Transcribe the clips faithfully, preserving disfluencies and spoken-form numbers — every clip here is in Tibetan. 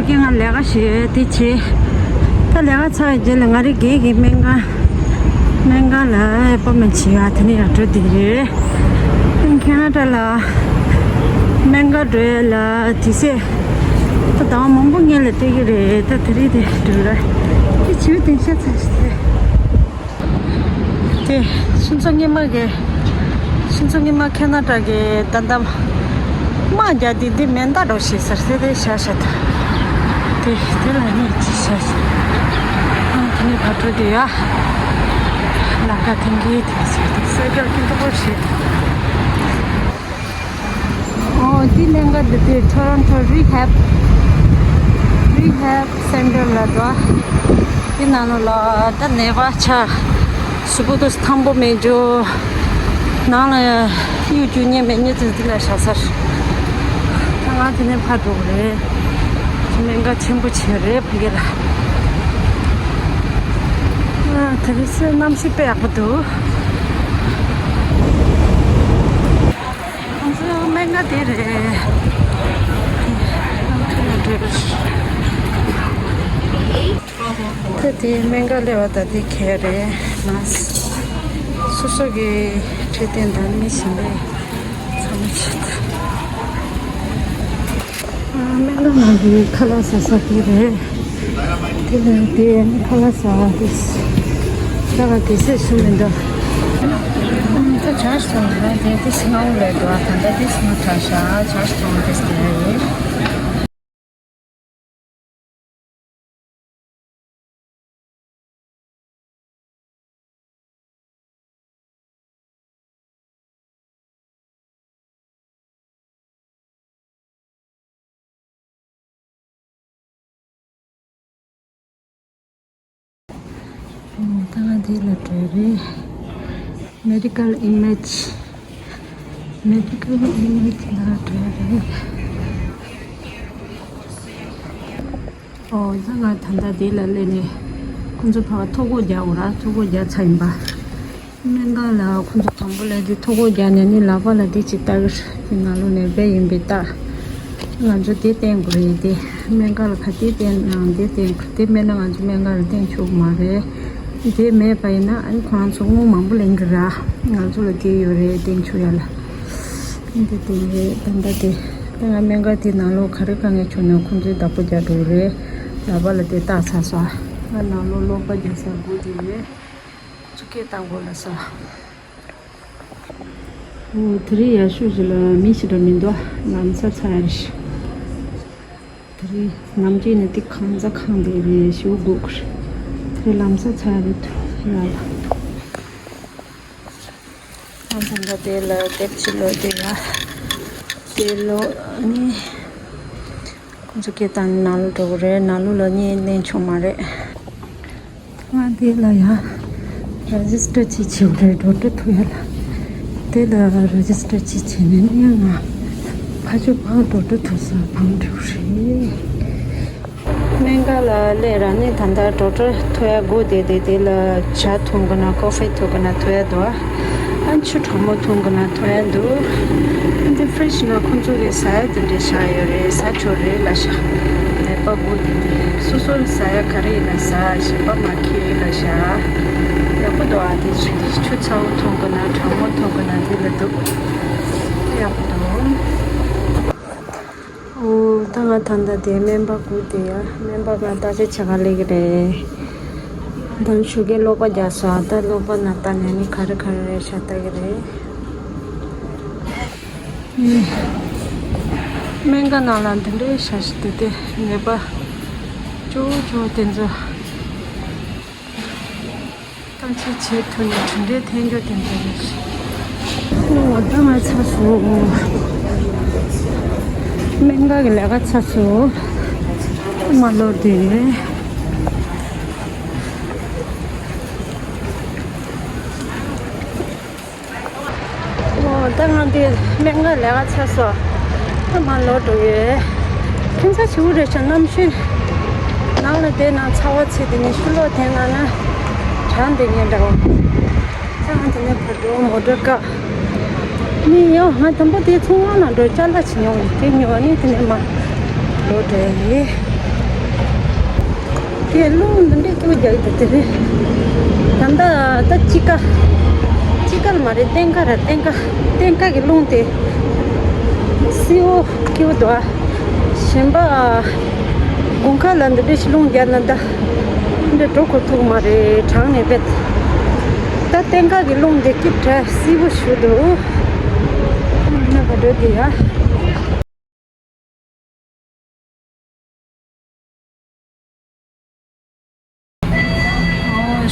ཁྱེད་ང་ལས་ཀ་བྱེད་དེ་བྱེད། ད་ལས་ཀ་ཚར་རྗེས་ལ་ང་རེ་རྒན་གྱི་སྨན་ཁང་། སྨན་ཁང་ལ་ཨེ་པོ་མེན་བྱེད་ཡ་དེ་ནས་ཡར་འགྲོ་དེ་རེད། ཁེ་ན་ཌ་ལ་སྨན་ཁང་འགྲོ་ཡ་ལ་དུས་ཚོད་ད་ཟླ་བ་མང་པོ་སྔོན་ལ་སྤྲད་ཀྱི་རེད། ད་དེ་རིང་དེ་འགྲོ་ར་དེ་བྱེད་དེ་ཤ་ཚ་ཞིག་དེ། དེ་ཁྱེད་ཚོ་སྔོན་མ་གི་ཁྱེད་ཚོ་སྔོན་མ་ཁེ་ན་ཌ་གི་ད་ལྟ་དམག་རྒྱག་དུས་འདི་མེ་མདའ་འདྲ་བོ་བྱེད་ས་རེད། དེ་བཞག་བཞག་ད་དེ་དེ་ལ་ནི་ཅི་བཞག་བཞག་ཨ་དེ་ནས་ཕར་འགྲོ་དུས་ཡ་ལམ་ཁ་འཐེན་གྱི་དེ་བྱེད་དུས་སེ་ཀལ་གྱི་འདུག་པོ་བྱེད། ཨོ་དེ་སྨན་ཁང་འདི་དེ་Toronto Rehab Rehab Center ལ་འདུག་དེ་ནང་ལོགས་ལ་ད་ནད་པ་ཆ་གཟུགས་པོ་དེ་ཐང་པོ་མེད་རྒྱུ། ནང་ལ་གཡུག་རྒྱུ་ཉེ་མེད་ཉེ་ཙམ་དེ་ལ་བཞག་ས་རེད། ད་ང་དེ་ནས་ཕར་འགྲོ་གི་རེད། སྨན་ཁང་ཆེན་པོ་ཆེ་རེད་ཕ་གི་ལ། ཨ་དེ་རིང་གནམ་གཤིས་དཔེ་ཡག་པོ་འདུག་ང་ཚོའི་སྨན་ཁང་དེ་རེད། ད་དེ་སྨན་ཁང་སླེབས་པ་ད་དེ་ག་རེད། ང་སོ་སོ་གི་འཕྲོད་བསྟེན་དང་མི་གཞན་པའི་ཚང་མ་བྱེད། སྨན་ཁང་ནང་གི་ཁ་ལག་ཟ་ས་དེ་རེད། དེ་ལ་དེ་ནི་ཁ་ལག་ཟ་བ་དེ་ས་ག་གེ་སེ་སུ་མི་འདུག་ད་ཇོརྗ་ཊའོན་ལ་དེ་དེ་སྔ་བོ་རེད་འདུག་ད་ལྟ་དེ་སྔ་དྲགས་ཤག་ཇོརྗ་ཊའོན་དེ་དེ་རེད། ད་ང་འདི་ལ་འགྲོ་རེད། Medical Image Medical Image ལ་འགྲོ་རེད། ཨོ་ད་ང་ད་ལྟ་འདི་ལ་སླེབས་ནས་ཁོང་ཚོ་ཕར་ཐོ་འགོད་རྒྱག་དགོས་ར། ཐོ་འགོད་རྒྱག་ཚར་ཡིན་པ། སྨན་ཁང་ལ་ཁོང་ཚོ་དང་པོ་ལ་དེ་ཐོ་འགོད་རྒྱག་ནས་ནི་ལག་པ་ལ་དེ་ཅིག་ལྟ་གི་རེད། དེ་ནང་ལོགས་ནས་སྦས་ཡིན་པའི་རྟགས། ང་ཚོ་དེ་བསྟན་དགོས་རེད། དེ་སྨན་ཁང་ལ་ག་དེ་བསྟན་ནའང་དེ་བསྟན་དགོས། དེ་མེད་ན་ང་ཚོ་སྨན་ཁང་ལ་བསྟན་ཆོག་གི་མ་རེད། དེ་མེད་པ་ཡིན་ན་ཨ་ནི་ཁོ་རང་ཚོ་དངུལ་མང་པོ་ལེན་གི་ར། ང་ཚོ་ལ་དེ་ཡོད་རེད་བསྟན་ཆོག་ཡ་ལ། དེ་དེ་རེད། ད་ལྟ་དེ་ད་ང་སྨན་ཁང་དེ་ནང་ལོགས་ག་རེ་དཀའ་ངལ་བྱུང་ན་ཁོང་ཚོས་བདག་པོ་རྒྱག་འགྲོ་གི་རེད། ལག་པ་ལ་དེ་བཏགས་ཚར་སོང་། ང་ནང་ལོགས་སློག་པ་རྒྱག་ས་སྒུག་བསྡད་ཡོད། ཚུགས་ཀྱི་བཏང་དགོས་ལ་ས། ཨོ་དེ་རིང་ཡག་ཤོས་ཞིག་ལ་མི་ཞིག་འདྲ་མི་འདུག་ལམ་སང་ཚར་རེད། དེ་རིང་ནམ་རྒྱུན་ནས་དེ་གང་ཚ་གང་བསྡད་རེད། ཞེ་པོ་སྒུག་རེད། དེ་རིང་ལམ་སང་ཚར་རེད་འདུག་ཡ་ལ། ང་ཚང་ག་དེ་ལ་དེབ་ཅིག་ལོས་དེ་ཡ། དེ་ལོ་ནི། ཁོང་ཚོ་སྐད་བཏང་ནང་ལོགས་འགྲོ་གི་རེད། ནང་ལོགས་ལ་གཉིད་ལེན་ཆོག་མ་རེད། ང་འདི་ལ་ཡང་རེ་ཇི་སི་ཊར་ཅིག་བྱེད་དགོས་རེད། ཌོག་ཊར་ཐུག་ཡ་ལ། དེ་ལ་རེ་ཇི་སི་ཊར་ཅིག་བྱས་ནས་ནི་ང་ཕར་ཕྱོགས་ཕར་ཌོག་ཊར་ཐུག་ས་བང་འགྲོ་རེད། སྨན་ཁང་ལ་སླེབས་ར་ནི་ད་ལྟ་ཌོག་ཊར་ཐུག་ཡ་སྒུག་བསྡད་དེ། དེ་ལ་ཇ་འཐུང་གི་ན་ཀོ་ཧྥེ་འཐུང་གི་ན་ཐུག་ཡ་འདུག་ཨ་ཆུ་གྲང་མོ་འཐུང་གི་ན་ཐུག་ཡ་འདུག་འདི་ཕི་རི་ཇི་ནང་ཁོང་ཚོ་གི་ཟ་ཡ་དེ་འདྲས་བཞག་ཡོད་རེད། ཟ་ཆོག་རེད་ལབ་ཤག་ནད་པ་སྒུག་བསྡད་དེ་སོ་སོར་ཟ་ཡ་ག་རེ་ཡིན་ན་ཟ། གཞན་པ་མ་ཁྱེར་ལབ་ཤག་ཡག་པོ་འདུག་ཨ་དེ་ཆུ་ཆུ་ཚ་བོ་འཐུང་གི་ན་གྲང་མོ་འཐུང་གི་ན་དེ་ལ་འདུག་ཡག་པོ་འདུག་ཨོ་ད་ང་ད་ལྟ་དེ་སྨན་པ་སྒུག་བསྡད་ཡ། སྨན་པ་ང་བརྟག་དཔྱད་བྱེད་ག་སླེབས་ཀྱི་རེད། ད་ཞོགས་ཀས་གློག་པ་རྒྱག་སོང་། ད་གློག་པ་ནང་ལྟ་ནས་ནི་ག་རེ་ག་རེ་རེད་ཤག་ལྟ་གི་རེད། སྨན་ཁང་ནང་ལ་འདི་འདྲའི་ཞག་ཞིག་དེ་དེ་ནད་པ་ཅོ་ཅོ་དེ་ཚོ་བརྟག་དཔྱད་བྱེད་ཐུབ་ནས་གྲུབ་འབྲས་ཐོན་རྒྱུ་དེ་འདྲ་རེད། ཨོ་ད་ང་ཚར་སོང་། སྨན་ཁང་གི་ལས་ཀ་ཚར་སོང་། མ་ལོར་དེ། ཨོ་ད་ང་འདི་སྨན་ཁང་ལས་ཀ་ཚར་སོང་། ད་མར་ལོག་འགྲོ་ཡོད། ཁྱིམ་ཚང་ཞིག་རེད་ཤག་གནམ་གཤིས་ནང་ལ་བསྡད་ན་ཚ་བ་ཚིག་དེ་ནས་ཕྱི་ལོགས་དེ་ན་ན་གྲང་བསྡད་ངེས་འདྲ་བ། ད་ང་དེ་ནས་བར་དུ་མོ་ཊ་བཀག་ནི་ཡང་ང་དང་པོ་དེ་ཚོང་ཁང་ནང་འགྲོ་ཅ་ལག་ཅིག་ཉོ་དེ་ཉོ་ནི་དེ་ནས་མར་ལོག་འགྲོ་ཡ་ཡིན། རླུང་འདི་འདྲའི་སྐྱོ་རྒྱག་གི་འདུག་དེ་རེད། ད་ལྟ་ད་དཔྱིད་ཀ་དཔྱིད་ཀ་ལ་མ་རེད། སྟོན་ཀ་རེད། སྟོན་ཀ་སྟོན་ཀ་གི་རླུང་དེ་བསིལ་བོ་སྐྱོ་འདུག་ཨ། གཞན་པ་དགུན་ཁ་ལ་འདི་འདྲའི་རླུང་རྒྱག་ན་ད་འདི་འགྲོ་ཁོ་ཐུག་མ་རེད། གྲང་ནས་བེད། ད་སྟོན་ཀ་གི་རླུང་དེ་སྐྱིད་དྲགས་བསིལ་བོ་ཞིག་འདུག་ཨ་ནི་ག་འགྲོ་གི་ཡ། ཨོ་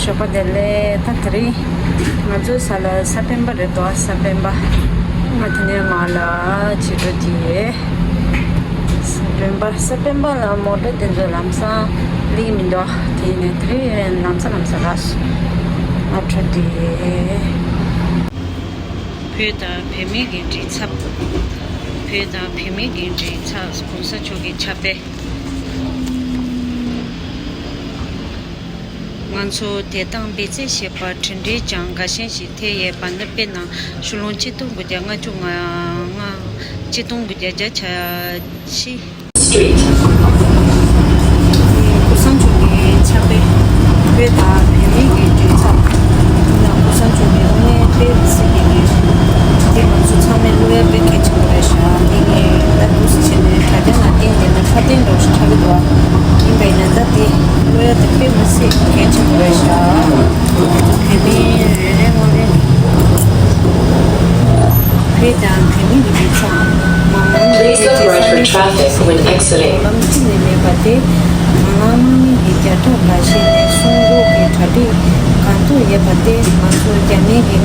ཞོགས་པ་བདེ་ལེགས། ད་དེ་རིང་ང་ཚོའི་ས་ལ་ས་སྤེན་པ་རེད་དོ། ས་སྤེན་པ། ང་དེ་ནས་མར་ལ་བྱེད་འགྲོ་གི་ཡོད། ས་སྤེན་པ། ས་སྤེན་པ་ལ་མོ་ཊ་དེ་ཚོ་ལམ་སང་སླེབས་མི་འདུག་དེ་ནས་དེ་རིང་ལམ་སང་ལམ་སང་རག་སོང་། ང་འགྲོ་གི་ཡོད། བོད་དང་བོད་མིའི་འབྲེལ་ཚབ། བོད་དང་བོད་མིའི་འབྲེལ་ཚབ་གོང་ས་མཆོག་གི་ཕྱག་དཔེ། ང་ཚོ་དེ་དང་འབད་བརྩོན་བྱས་པ་གྲུབ་འབྲས་ཀྱང་འགའ་ཤས་ཤིག་ཐོན་ཡོད་པ་ནི། དཔེར་ན་ཕྱི་ལོ་ཆིག་སྟོང་དགུ་བརྒྱ་ལྔ་བཅུ་ང་ལྔ། ཆིག་སྟོང་དགུ་བརྒྱ་བརྒྱད་ཅུ་གྱ་བཞི། Street. གོང་ས་མཆོག་གི་ཕྱག་དཔེ། བོད་དང་བོད་མིའི་གི་འབྲེལ་ཚབ། ཡིན་ན་གོང་ས་མཆོག་གི་དངོས་གནས་དཔེ་སྲིད་ཀྱི་གི། དེ་ང་ཚོ་ཚང་མས་བློ་ཡ་དཔེ་གལ་ཆེན་པོ་རེད་ཤག་དེ་ངས་ད་འདུག་སེ་བྱས་ནས་དྲ་རྒྱ་ནང་བསྟན་བསྡད་ན་ཁ་བསྟན་འདྲ་བོ་ཞིག་ཆགས་ཀྱི་འདུག་ཡིན་པ་ཡིན་ན་ད་དེ་བློ་ཡ་དེ་དཔེ་མི་སྲིད་གལ་ཆེན་པོ་རེད་ཤག་བོད་མི་རེ་རེ་ངོ་རེ། བོད་དང་བོད་མི་གི་མི་ཚང་མ་ལམ་སྟོན་རྒྱ་ཆེ་ས་གནས་ཁག་གི་ལམ་ཁྲིད་ནས་མེད་པ་དེ། ང་རང་དམག་མི་གི་རྒྱ་ཁྲག་ལ་ཞེན་ནས་སྲུང་འགོག་གི་གྲ་སྒྲིག་གང་ཐུབ་ཡོད་པ་དེ། ང་ཚོ་རྒྱ་མི་གི་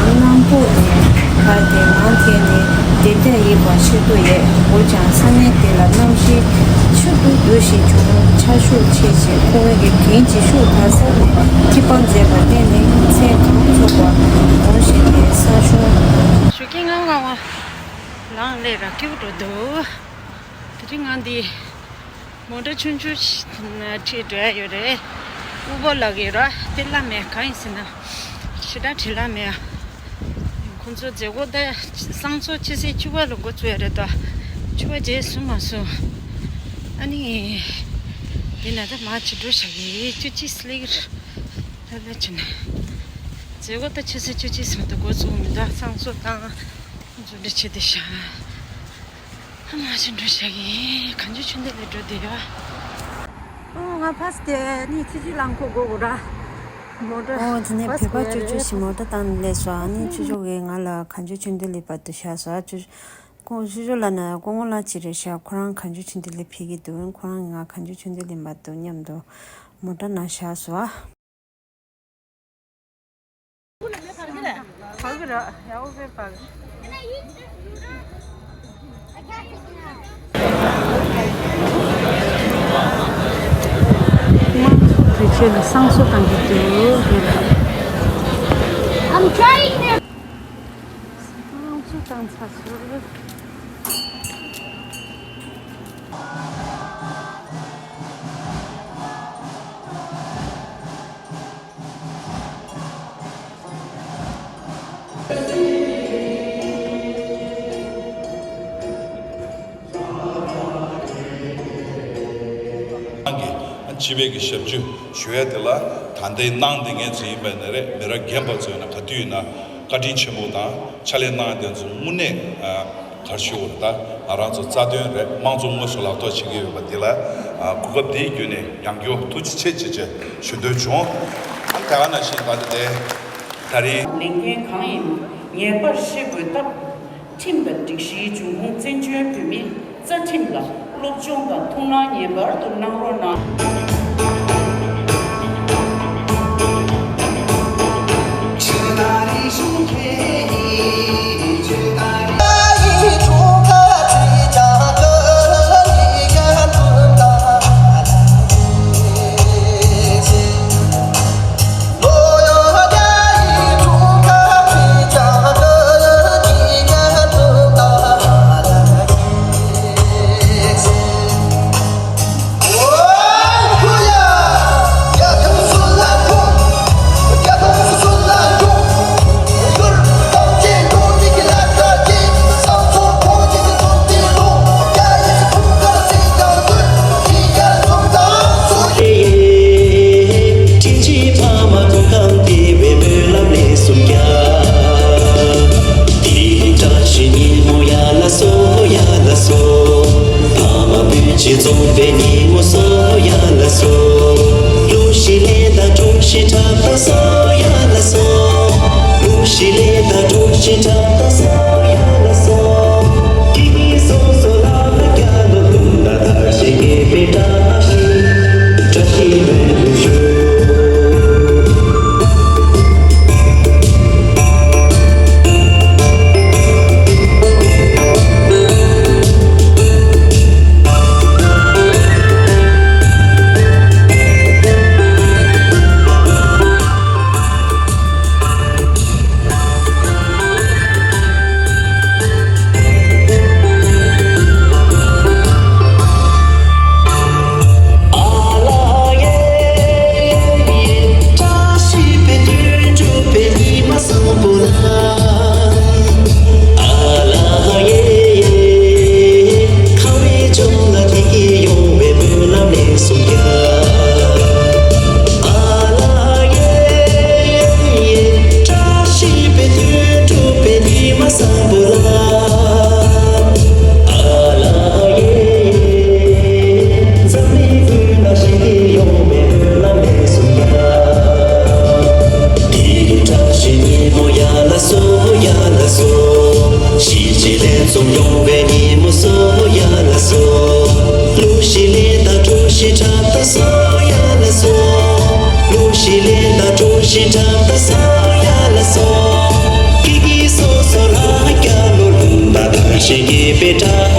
གནམ་ཕོག་ནས་ཕར་དེ་ནང་ཐད་ནས་དེ་ལྟར་ཡིན་པ་ཤེས་ཀྱི་ཡོད། འོན་ཀྱང་ས་གནས་དེ་ལ་གནམ་གཤིས་ཤུགས་ཏུ་སྡུག་ཞིག་བྱུང་། ཆར་ཤུགས་ཆེ་ཞིང་ཁོ་བོས་གན་གྱི་ཤུགས་དག་ས་ནས་འཁྱིད་པ་མཛད་པར་བརྟེན་ནས་མཚན་གང་ཚོགས་པ་གོང་བཞིན་དེ་ས་གཞུང་ཞོགས་ཀས་ང་ང་བ་ལངས་ལས་ར་སྐྱིད་པོ་འགྲོ་འདུག་དེ་རིང་ང་འདི་མོ་ཊ་ཆུང་ཆུང་ཞིག་ཁྲིད་འགྲོ་ཡ་ཡོད་རེད། ཨུ་བོ་ལགས་ཡོད་ར་དེ་ལ་མེད། གང་ཡིན་ཟེར་ན་ཞེ་དྲག་བྲེལ་ལ་མེད་ཨ། ཁོང་ཚོ་མཛད་སྒོ་ད་སང་ཚོ་ཕྱི་ཚེས་བཅུ་པ་ལ་འགོ་བཙུགས་ཡ་རེད་དོ། བཅུ་པ་རྗེས་སུ་མ་སོང་། ཨ་ནི་འདི་ན་ད་མ་ཅིག་འགྲོ་བཞག་གི་བཅུ་གཅིག་སླེབས་ཀྱི་རེད། ལ་ལ་ཅི་ན་མཛད་སྒོ་ད་ཕྱི་ཚེས་བཅུ་གཅིག་སོང་དུ་འགོ་བཙུགས་མི་འདུག་སང་ཚོ་དང་འཛུལ་འདྲི་བྱེད་དེ་ཤ་ཨ་མ་ཅིག་འགྲོ་བཞག་གི་གང་ཅི་ཆུ་འདི་ལས་འགྲོ་དེ་ཡ། ཨོ་ང་ཕ་སི་དེ་ནི་ཆི་ཅི་ལང་ཁོ་དགོས་དགོས་ར། མོ་ཊ་ཨོ་དེ་ནས་བོད་པ་ཅོ་ཅོ་ཞིག་མོ་ཊ་བཏང་ནས་སླེབས་སོང་། ཨ་ནི་ཅོ་ཅོ་གིས་ང་ལ་གངས་ལྗོངས་ཆུ་འདི་ལི་བར་དུ་བཞག་སོང་། ཨ་ཅོ་ཁོང་ཅོ་ཅོ་ལ་ན་སྐུ་ངོ་ལ་ཅི་རེད་ཤག་ཁོ་རང་གངས་ལྗོངས་ཆུ་འདི་ལི་ཕེབས་ཀྱི་འདུག་ཁོ་རང་གིས་ང་གངས་ལྗོངས་ཆུ་འདི་ལི་བར་དུ་མཉམ་དུ་མོ་ཊ་ནང་བཞག་སོང་། ཨ། བག་གི་ར་ཡའོ་བེ་བག་གི། དེ་ཆེད་ལ་བསང་གསོལ་བཏང་གི་འདུག་རེད་ལ། I'm trying to. བསང་གསོལ་བཏང་ཚར་སོང་། ནང་གི་སྤྱི་པའི་གི་ཞབས་ཕྱི་ཞུ་ཡ་དེ་ལ་ད་ལྟའི་གནང་དེ་ངས་ཚོ་ཡིན་པ་ནི་རེད། མི་རབས་རྒན་པ་ཚོ་ཡིན་ན་ག་དུས་ཡིན་ན་བཀའ་དྲིན་ཆེན་པོ་དང་ཕྱག་ལས་གནང་དེ་ཚོ་དངོས་གནས་ག་རེ་ཞུ་དགོས་རེད། ད་ང་རང་ཚོ་རྩ་དོན་རེད། དམངས་གཙོ་དངོས་སུ་ལག་ཐོག་བྱེད་ཀྱི་ཡོད་པ་འདི་ལ་གོ་སྐབས་འདིའི་བརྒྱུད་ནས་ཡང་བསྐྱར་ཐུགས་རྗེ་ཆེ་ཆེ་ཆེ་ཞུ་འདོད་བྱུང་། ད་ག་ནང་བཞིན་ད་ལྟ་དེ་ད་རིང་ལས་འགན་གང་ཡིན་ངེས་པར་ཤེས་དགོས་སྟབས། ཁྲིམས་དང་སྒྲིག་གཞིའི་འབྱུང་ཁུངས་བཙན་བྱོལ་བོད་མིའི་རྩ་ཁྲིམས་ལ་སློབ་སྦྱོང་དང་ཐུགས་སྣང་ངེས་པར་དུ་གནང་རོགས་གནང་། སྟོན་པའི་ཉིན་མོ་སོ་ཡ་ལ་སོ། གླུ་གཞས་ལེན་དང་གྲོ་ཞིབ་འཁྲབ་དང་སོ་ཡ་ལ་སོ། གླུ་གཞས་ལེན་དང་གྲོ་ཞིབ་འཁྲབ་དང་སོ་ཡ་ལ་སོ། ཀི་ཀི་སོ་སོ་ལ་ལ་ཀྱ་ལོ་ལུ་ད་ད་ཤེ་ཀེ་པེ་ཏྲ་ཤི་ཏྲ་ཤི་མེ་ལུ་ཞུ། ཞིབ་ཅིང་ལེགས་ཚོམས་ཡོང་བའི་ཉིན་མོ་སོ་ཡ་ལ་སོ། གླུ་གཞས་ལེན་དང་གྲོ་ཞིབ་འཁྲབ་དང་སོ་ཡ་ལ་སོ། གླུ་གཞས་ལེན་དང་གྲོ་ཞིབ་འཁྲབ་དང་སོ་ཡ་ལ་སོ། ཀི་ཀི་སོ་སོ་ལ་ཀྱ་ལོ་ལུ་ད་ད་ཤེ་ཀེ་པེ་ཏྲ་